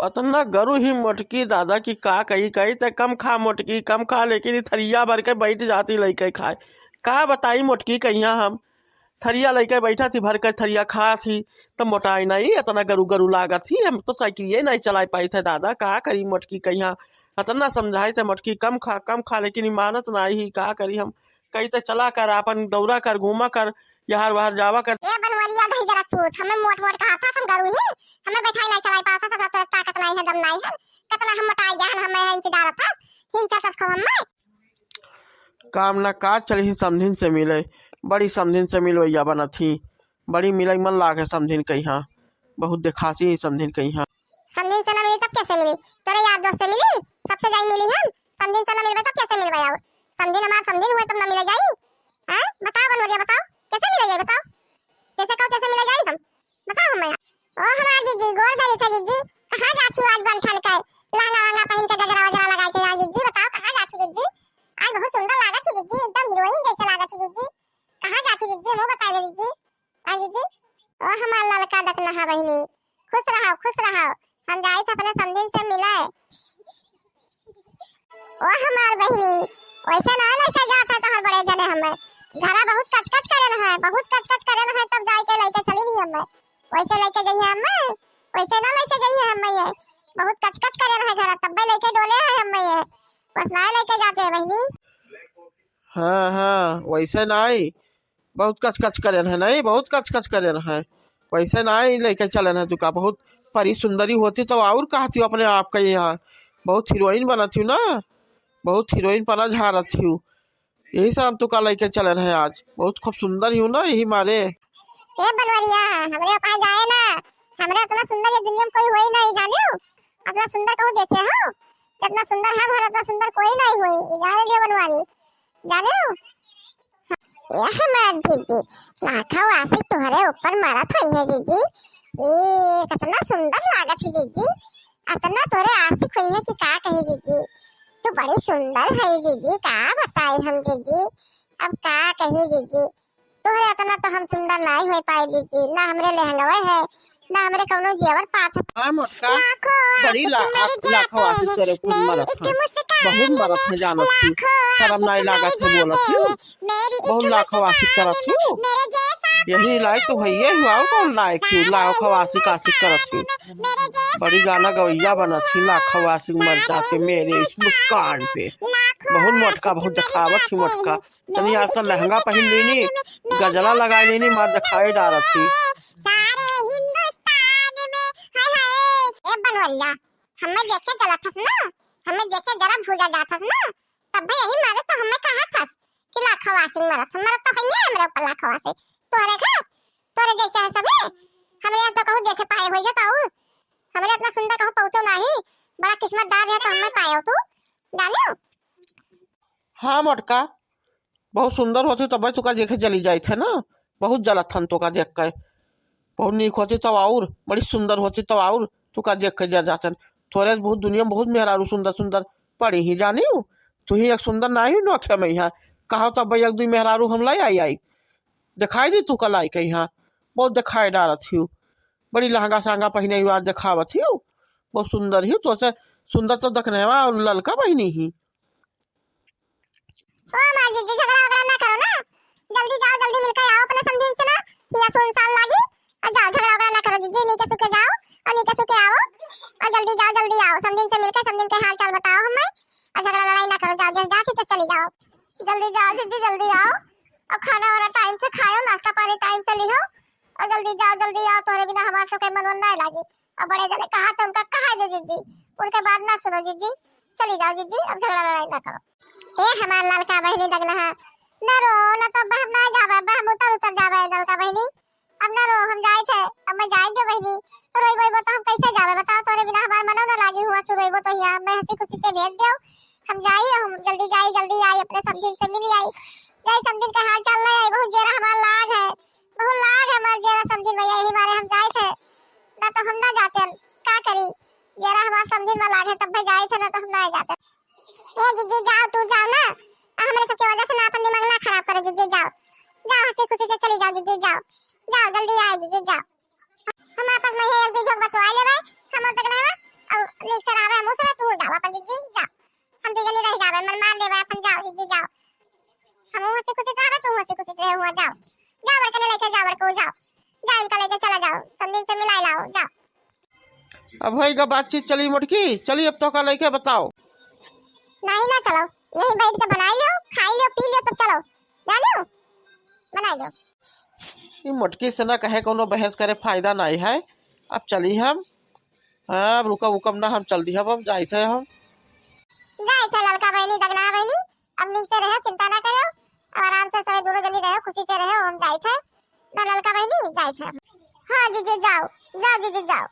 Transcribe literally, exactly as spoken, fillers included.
अतना गरु ही मोटकी दादा कि का कही, कही त कम खा मोटकी, कम खा, लेकिन ई थरिया भर के बैठ जाती लइके खाए। का बताई मोटकी कहिया हम, थरिया लइके बैठा थी, भर के थरिया खा थी, त मोटाई नहीं, अतना गरु गरु लागत थी, हम तो साइकिलिये नहीं चलाए पाई थे दादा, का करी मोटकी कहिया। अतना समझाई थे मोटकी कम खा, कम खा, लेकिन ई मानत नहीं ही, का करी हम। कही त चला कर, आपन दौरा कर, घूमा कर, यहार वहार जावा कर। ए बनवरिया दही जरा चूत, हमें मोट मोट कहा था, हम गरु ही, हमें बैठाई नहीं चलाई पासा, सब तो ताकत नहीं है, दम नहीं है, कितना हम मोटाई गया है, हमें इंच डालत था, हिंचा तस को हमें। काम ना काज चली ही समधिन से मिले, बड़ी समधिन से मिलवैया बनत ही, बड़ी मिलई मन लागे समधिन कहिया, बहुत देखासी ही समधिन कहिया। समधिन से ना मिली तब कैसे मिली? तोरे यार दोस्त से मिली, सबसे जाई मिली हम। समधिन से ना मिलबे तब कैसे मिलबे? अब समधिन हमार समधिन हुए तब ना मिले जाई। हैं? बताओ बनवरिया, बताओ, कैसे मिले जाई, बताओ, जैसे कहो तैसे मिले जाई हम, बताओ हम। ओ हमार जीजी, गोर धरी थे जीजी, कहाँ जाती हो आज बन ठन के, लहंगा वहंगा पहन के गजरा वजरा लगा के यहाँ जीजी, बताओ कहाँ जाती जीजी? आज बहुत सुंदर लागत थी जीजी, एकदम हीरोइन जैसे लागत थी जीजी। कहाँ जाती जीजी, मुँह बताए दे जीजी। हाँ जीजी। ओ हमार ललका दकनहा बहिनी, खुश रहो, खुश रहो। हम जाइत अपने समधिन से मिले। ओ हमार बहिनी, वैसे ना लेके जात है तोहर बड़े जने हमें। घरा बहुत कचकच करे न है, बहुत कचकच करे न है, तब जाए के लेके चली नहीं हमें। वैसे लेके जाइए हमें, वैसे ना लेके जाइए हमें ये। बहुत कचकच करे न है घरा, तब्बे लेके डोले है हमें ये। बस ना लेके जाते हैं बहिनी। हाँ, हाँ, वैसे नहीं, बहुत कचकच करेन है, नहीं, बहुत कचकच करेन है। वैसे नहीं लेके चलेन है तुका, बहुत परी सुंदरी होती तो और कहती हो अपने आप का यहाँ, बहुत हीरोइन बनत हो ना, बहुत हीरोइन पना झारत हो, यही से हम तुका लेके चलेन है आज। बहुत खूब सुंदर हो ना, यही मारे। ए बनवरिया, हमरे पास जाए ना, हमरे इतना सुंदर ये दुनिया में कोई होई नहीं, जाने हो? इतना सुंदर कहूँ देखे हो? जितना सुंदर हम हन, उतना सुंदर कोई नहीं होई, जान लियो बनवारी, जाने हो? ए हमार जीजी, लाखों आशिक तोहरे ऊपर मरत होई है जीजी। ए, कितना सुंदर लागत है जीजी, इतना तोहरे आशिक होई है कि का कही जीजी। तू बड़ी सुंदर है जीजी, का बताई हम जीजी, अब का कही जीजी। तोहरे इतना तो हम सुंदर नाई होई पाई जीजी, ना हमरे लहंगवे है, ना हमरे कौनो जेवर पात है। हाँ मोटका, लाखों बड़ी आशिक ला-, मेरे लाखों जाते आशिक हैं, तोरे खूब मेरी मरत एक हैं। मुस्कान बहुत में मरत हैं जानत थी। लाखों शर्म नाई आशिक लागत मेरे है बोलत जाते हूँ। हैं, मेरी एक बहुत लाखों आशिक मुस्कान करत में हूँ। मेरे जैसा यही लायक तो भैया ही आओ, कौन लायक थी? सारे लाखों आशिक आशिक करत हिंदुस्तान थी। में मेरे जैसा बड़ी गाना गवैया बनत थी, लाखों आशिक मर जाते मेरे इस मुस्कान पे। लाखों बहुत मोटका, आशिक बहुत मर दिखावत थी जाते मोटका। हैं। तनी आज तो लहंगा पहिन लेनी, गजरा लगाई लेनी, मार देखाई डारत थी। सारे हिंदुस्तान में, हाय हाय। ए बनवरिया, हमें देखे चलत हस ना, हमें देखे जरा भूजा जात हस ना, तब भी यही मारे तो हमें कहा थस कि लाखों आशिक मरत, हमारा तो है नहीं, हमरा ऊपर लाखों आशिक। तोरे घर, तोरे जैसे है सभी, हमरे यहाँ तो कहूँ देखे पाए होई है तो और हमरे इतना सुंदर कहूँ पहुँचो नहीं, बड़ा किस्मतदार है तो हमें पाए हो तू, जानियो। हाँ मोटका, बहुत सुंदर होती तब तुका देखे चली जाइत है ना, बहुत जलत हन तुका देख के। बहुत नीक होती तब और, बड़ी सुंदर होती तब और तुका देख के जल जातन। तोरे बहुत दुनिया में बहुत मेहरारू सुंदर सुंदर पड़ी ही जानी हो, तू ही एक सुंदर ना ही नोखे में यहाँ। कहो तब एक दुई मेहरारू हम लाई आई आई, दिखाई दी तुका लाई के यहाँ, बहुत दिखाई डारत ही। बड़ी लहंगा सहंगा पहिने हुआ दिखावत ही, बहुत सुंदर ही, तो से सुंदर तो दखने और ललका बहिनी ही। ओ हमार जीजी, झगड़ा वगड़ा ना करो ना, जल्दी जाओ, जल्दी मिलके आओ अपने समधिन से ना, हिया सुनसान लागी। और जाओ, झगड़ा वगड़ा ना करो जीजी, नीके सुखे जाओ और नीके सुखे आओ, और जल्दी जाओ, जल्दी आओ, समधिन से मिलके समधिन के हाल चाल बताओ हमें, और झगड़ा लड़ाई ना करो, जाओ, जल्दी जाओ, चली जाओ, जल्दी जाओ जीजी, जल्दी आओ, और खाना वाना टाइम से खाओ, नाश्ता पानी टाइम से लिहो, और जल्दी जाओ, जल्दी आओ, तोहरे बिना हमार सबके मनवा ना लागी। और बड़े जने कहा थे उनका कहा दे जीजी, उनके बात ना सुनो जीजी, चली जाओ जीजी, अब झगड़ा लड़ाई ना करो। ए हमार ललका बहिनी दगनहा, न रो, न तो अब हम ना जाबे, अब हम उतर उतर जाबे ललका बहिनी, अब न रो, हम जाए थे, अब मैं जाए दे बहिनी, रोई बोई तो हम कैसे जाबे बताओ, तोरे बिना हमार मनो न लागी हुआ, तू रोई तो यहाँ मैं हंसी खुशी से भेज दे, हम जाई, हम जल्दी जाई, जल्दी आई, अपने समधिन से मिली आई, जाई समधिन के हाल चाल ले आई, बहुत जेरा हमार लाग है, बहुत लाग है हमार जेरा समधिन भैया, यही मारे हम जाए थे, ना तो हम ना जाते, का करी, जेरा हमार समधिन में लाग है, तब मैं जाए थे, ना तो हम ना जाते। ए जीजी, जाओ, तू जाओ ना, आ हमरे सबके वजह से ना अपन दिमाग ना खराब करो जीजी, जाओ, जाओ, हंसी खुशी से चली जाओ जीजी, जाओ, जाओ, जल्दी आए जीजी, जाओ। हम आपस में ये एक दो झोंक बतवा लेबे, हम तक नहीं बा, जाओ, जाओ, इनका लेके चला जाओ, समधिन से मिलाए लाओ, जाओ। अब होइगा बातचीत, चली मोटकी, चली अब तोहका लइके बताओ। नहीं ना, चलो, यहीं बैठ के बनाई लियो, खाई लियो, पी लियो, तब चलो, जानियो, बनाई लियो। ई मोटकी से ना कहे कौनो बहस करे फायदा नहीं है। अब चली हम, हाँ, अब रुकब उकब ना, हम चल दिहब, अब जाइत है हम। जाइत है ललका बहिनी, दगना बहिनी, अब नीक से रहो, चिंता ना करो, अब आराम से सब दोनों जनी रहो, खुशी से रहो, हम जाइत है ना ललका बहिनी, जाइत है। हाँ जीजी जाओ, जाओ जीजी जाओ।